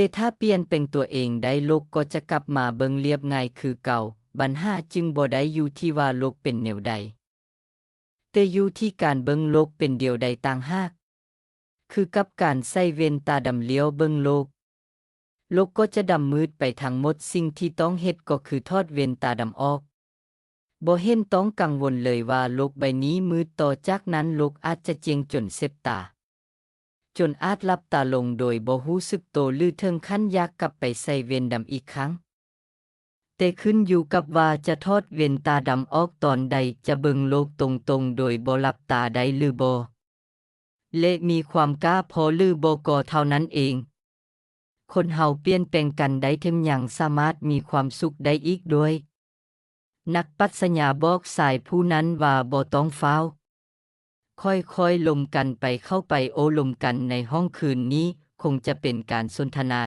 ແຕ່ຖ້າປ່ຽນແປງຕົວເອງໄດ້, ໂລກກໍຈະກັບມາເບິ່ງລຽບງ່າຍຄືເກົ່າ. ບັນຫາຈຶ່ງບໍ່ໄດ້ຢູ່ທີ່ວ່າໂລກເປັນແນວໃດ, ແຕ່ຢູ່ທີ່ການເບິ່ງໂລກເປັນດຽວໃດຕ່າງຫາກ. ຄືກັບການໃສ່ແວ່ນຕາດຳຫຼຽວເບິ່ງໂລກ, ໂລກກໍຈະດຳມືດໄປທັງໝົດ. ສິ່ງທີ່ຕ້ອງເຮັດກໍຄືຖອດແວ່ນຕາດຳອອກ. ບໍ່ເຫັນຕ້ອງກັງວົນເລີຍວ່າໂລກໃບນີ້ມືດ. ຕໍ່ຈາກນັ້ນໂລກອາດຈະຈ້ຽງຈົນເຈັບຕາ, ຈົນອາດຫຼັບຕາລົງໂດຍບໍ່ຮູ້ສຶກໂຕ ຫຼື ເຖິງຂັ້ນຢາກກັບໄປໃສ່ແວ່ນດຳອີກຄັ້ງ. ແຕ່ຂຶ້ນຢູ່ກັບວ່າຈະຖອດແວ່ນຕາດຳອອກຕອນໃດ, ຈະເບິ່ງໂລກຕົງໆໂດຍບໍ່ຫຼັບຕາໄດ້ຫຼືບໍ່ ແລະ ມີຄວາມກ້າພໍຫຼືບໍ່ກໍເທົ່ານັ້ນເອງ. ຄົນເຮົາປ່ຽນແປງກັນໄດ້ ແຖມຍັງສາມາດມີຄວາມສຸກໄດ້ອີກດ້ວຍ. ນັກປັດຊະຍາບອກຊາຍຜູ້ນັ້ນວ່າບໍ່ຕ້ອງຟ້າວ, ຄ່ອຍໆລົມກັນໄປ. ເຂົ້າໄປໂອ້ລົມກັນໃນຫ້ອງຄືນນີ້ ຄົງຈະເປັນການສົນທະນາ